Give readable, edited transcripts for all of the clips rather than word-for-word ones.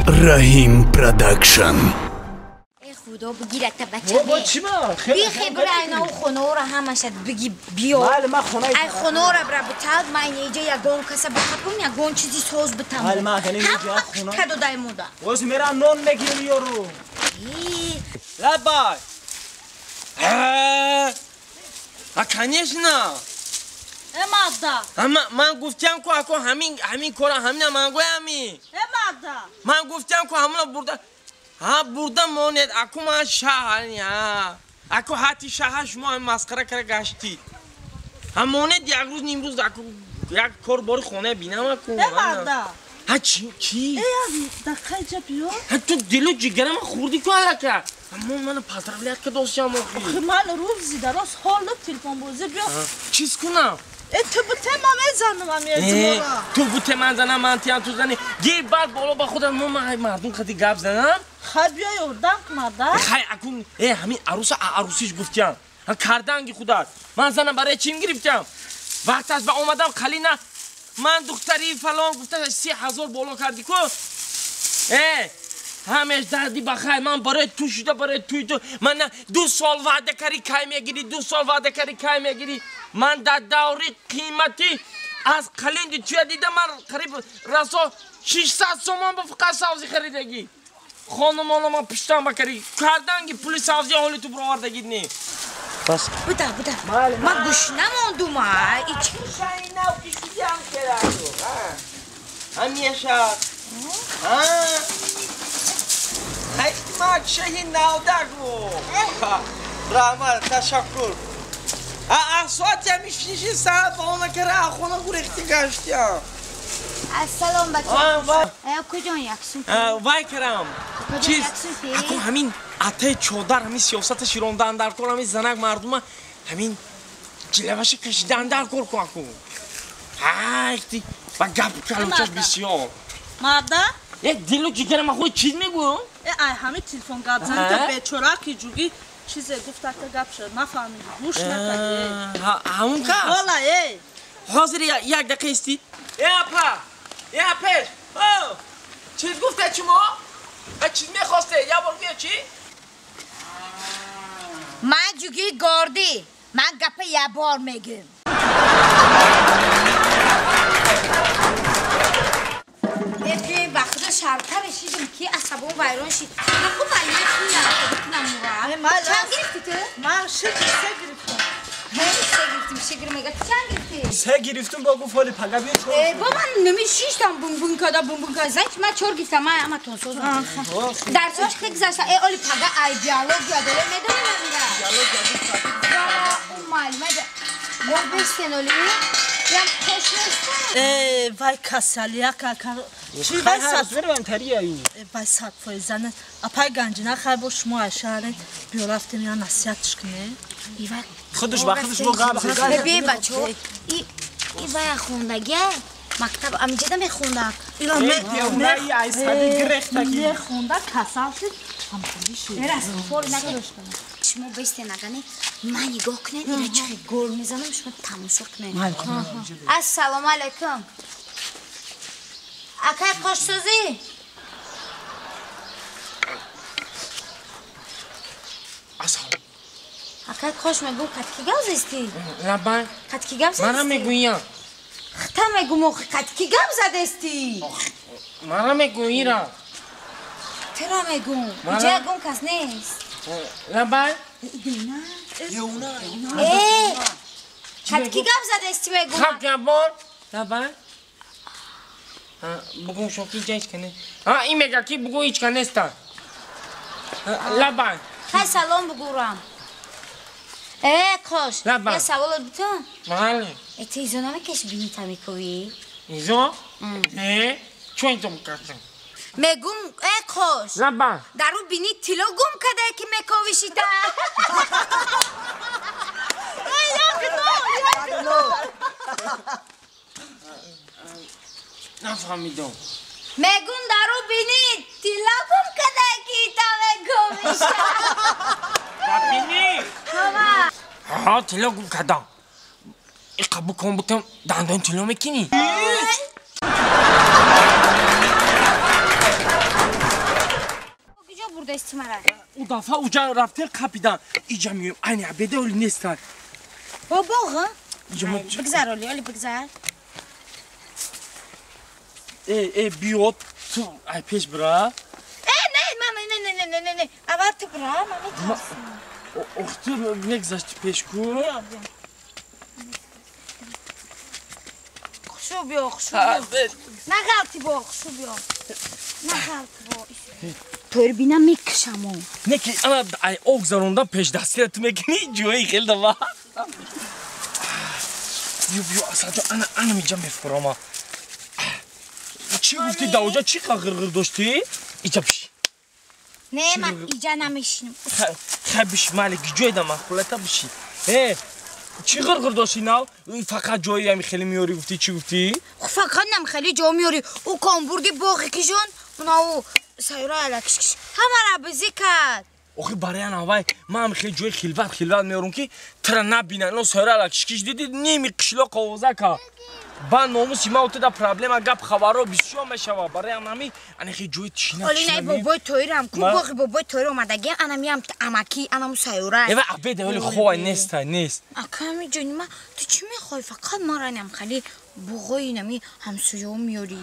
Раҳим Продакшн. Худо бигирад та бача. Бо чӣ ма? Бихе бира айна у хонаро ҳамаша биги биё. Бале, ман хонаи Ай хонаро бира битал, ман инҷа ягон каса бихапум, ягон чизи соз битам. Бале, ман агар инҷа хона. Кадо дай муда. Боз мерам нон мегирам ёру. Лабай. А конечно. Мада. Ман гуфтам ку ако ҳамин кора ҳамина ман гӯями. Мада. Ман гуфтам ку ҳамона бурда. Ҳа бурда монед аку ман шаҳр ҳа. Аку ҳати шаҳр шумо ҳам масхара кара гаштид. Ҳа монед як рӯз ним рӯз аку як кор бори хона бинам аку. Мада. Ҳа чӣ чӣ? Дақиқа иҷа биё. Ҳа ту дилу ҷигарама хӯрдӣ ку аллака. Аммо мана поздравлять кадосиам охи. Охи ман рӯзи дароз ҳоло телефонбозӣ биё. Чиз кунам? Ту буте ман мезанам амиэзмора. Ту буте ман занам, ман тиям ту зани. Гир баъд боло ба худам мо ман мардум қади гап занам. Хай биё ёрдам кунада. Хай акун ҳамин аруса арусиш гуфтиям. Карданги худат. Ман занам барои чим гирифтиям? Вақташ ба омадам қалина ман духтари фалон гуфта 30,000 боло кардӣ ку. Ҳамеш дарди ба хайр ман барои ту шуда барои туи ту ман 2 сол ваъда карӣ кай мегирӣ 2 сол ваъда карӣ кай мегирӣ ман дар даври қиматӣ аз қалинди туя дида ман қариб расо 600 сомон ба фақат савзӣ харидагӣ хонумона ман пуштам ба карӣ карданги пули савзӣ ҳоли ту бировардагид не бас буда буда ман гӯш намондум ҳамеша Ҳикмат шаҳи навдагу. Раҳмат, ташаккур. Соати ҳами шиши саат ба она кара хона гурехти гаштиям. Ассалом бача. Куҷон яксум? Вай карам. Чиз, аку ҳамин атаи чодар ҳамин сиёсата широндан дар кор ҳамин занак мардума ҳамин ҷилаваша кашидан дар кор ку аку. Ҳайхти ва гап калучаш бисёр. Марда? Як дилу ҷигарам худ чиз мегӯям? Ай ҳами телефон гап зани та бечора ки ҷуги чизе гуфта ка гап шуд нафаҳмиди гӯш накарди. Ҳамун кас? Ҳола э. Ҳозир як дақиқа истид. Апа! Пеш! Чиз гуфта шумо? Чиз мехосте? Як бор гӯя чӣ? Ман ҷуги гордӣ. Ман гапа як бор мегӯям. Шарта решидим ки асабом вайрон шид. Наху малия кунам. Чанд гирифти ту? Ман се гирифтам. Се гирифтим, шигир мега. Чанд гирифти? Се гирифтум бо гуфт ҳоли пага биё чор. Бо ман намешиштам бум-бум када бум-бум када. Значит ман чор гирифтам, ман ҳаматон созам. Дарсо чӣ хел гузашта? Оли пага ай биология дора медонӣ ман Биология гуфта. Ва у муаллима мо бестен оли. Ям хош нестам. Вай касалия чи вай вай 100% апай ганҷина хай бо шумо айшаҳре биё рафтем я насиҳатш кунем. Худаш ба худаш бо гап зад. Бе бачо, и вай хондагия мактаб амиҷада мехонда. Мехонда касал шуд ҳамхӯрӣ шуд. Шумо бестен агане ман нигоҳ кунед ина чӣ хел гол мезанам шумо тамошо кунед. Ассалому алайкум. Акай қошсозӣ? Ассалом. Акай қош мегӯ қад ки гап застӣ? Лабай. Қад ки гап застӣ? Мара мегӯям. Хта мегӯм охи қад ки гап задастӣ? Мара мегӯира. Туро мегӯм. Иҷа ягон кас нест. Лабай. Қад ки гап задастӣ мегӯм? Хаб гапбор. Лабай. Бугун шоки иҷа ҳеч ка нест. Ин мега ки бугун ҳеч ка неста. Лабай. Хай салом бугӯрам. Қош, я саволот бутун? Бале. Ту изо намекаши бинита мекӯӣ? Изо? Не, чун изо мекашам? Мегум, қош. Лабай. Дар ӯ бини тилло гум кардае ки мековишита. Нафаҳмидам. Мегум дар ӯ бини тилло гум кардае ки та мековиша. Дар бини? Ҳа, тилло гум кардам. Иқа букон бутам дандон тилло мекунӣ? метарси мара. У дафа уҷа рафтем қапидан. Иҷа меоем. Айни абеда оли нестан. Бо боғ? Бигзар оли, оли бигзар. Э, биё ту ай пеш бира. Э, не, мама, не, не, не, не, не. Аввал ту бира, ман метарсам. Ох, ту мегзашти пеш ку. Хушу биё, хушу биё. Нағалти бо, хушу биё. Нағалти бо. Турбина мекушаму. Не ки ана ай ог заронда пешдастира ту мекунӣ ҷои хел дава. Биё, биё, асаҷо, ана ана миҷа мефурама. Чӣ гуфтӣ давоҷа чӣ ғирғир доштӣ? Иҷа биши. Не, ман иҷа намешинам. Хай биши, майли, ҷой да махулата биши. Э, чӣ ғирғир доштӣ нав? Фақат ҷои ами хеле меёрӣ гуфтӣ, чӣ гуфтӣ? Ху фақат нам хеле ҷо меёрӣ. Ӯ комбурги боғи кишон, уна ӯ сайёра алакишкиш. Ҳамара бизӣ кард. Охи барои ана вай ман хеле ҷои хилват хилват меёрам ки тра набинанд. Но сайёра алакишкиш диди ними қишлоқ овоза кард. Ба номуси ма отуда проблема гап хабаро бисёр мешава. Барои анами ана хеле ҷои тишина. Оли най бобои тоирам ку боғи бобои тоир омадагиам анамиам амаки анаму сайёра. Эва абеда оли ховай нестай нест. Аками ҷони ма ту чӣ мехоҳӣ? Фақат мара нам хали боғои нами ҳамсояо меёрӣ?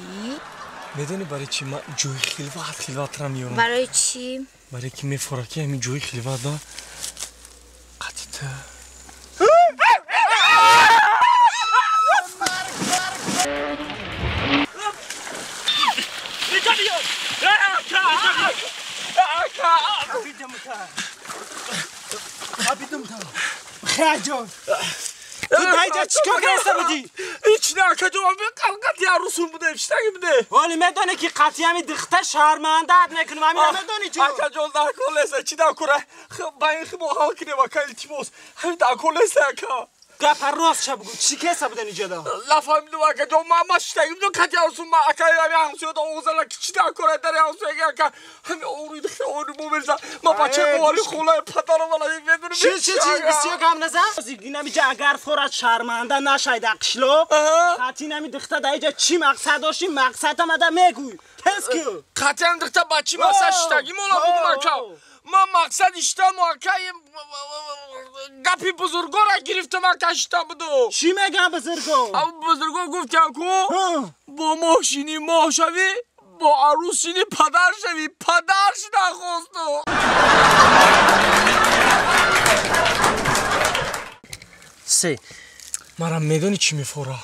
Медонӣ барои чӣ ман ҷои хилват хилватра меёрам? Барои чӣ? Барои ки мефора ки ҳамин ҷои хилват да қатита. Хаҷон, ту даиҷа чӣ кор карда будӣ? Ҳеҷ не, акаҷон, ман қалқати арӯсум будем, чӣ таги буде? Вале медонӣ ки қатъи ҳами духта шармандаат мекунам, ҳамина медонӣ ту? Акаҷон, дар кор неста, чӣ дар кора? Ба ин хибо ҳал кунем, ака, илтимос. Ҳамин дар кор неста, ака. Гапа рост ша бугӯ, чӣ кеса буден иҷода? Нафаҳмидум, акаҷон, ман чӣ таги будем, қатъи арӯсум, ман ака ҳами ҳамсояда оғозана, ки чӣ дар кора дар ҳамсояги, ака. Ҳами оруи духта оруи мо мерза. Ман бачаи бовари холаи падарам вала медонам. Чӣ, чӣ, чӣ, бисёр гап назан. Инамиҷа агар форат шарманда нашай дар қишлоқ, қатъи инами духта дар иҷа чӣ мақсад дошти, мақсадам ада мегӯй. Тез ку. Қатъи ҳам духта ба чӣ мақсад шиштагӣ мола бугум, ака? Ман мақсад иштам, ака, гапи бузургора гирифтам, ака, шита буду. Чӣ мегӯям бузурго? Бузурго гуфтям ку бо моҳ шинӣ моҳ шавӣ, бо арӯс шинӣ падар шавӣ. Падар шида хосту. Се мара медонӣ чӣ мефора?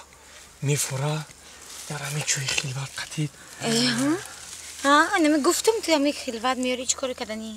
Мефора дар ҳамин ҷои хилват қатид. Ана мегуфтам ту ҳамин хилват меёрӣ, чӣ коре карданӣ?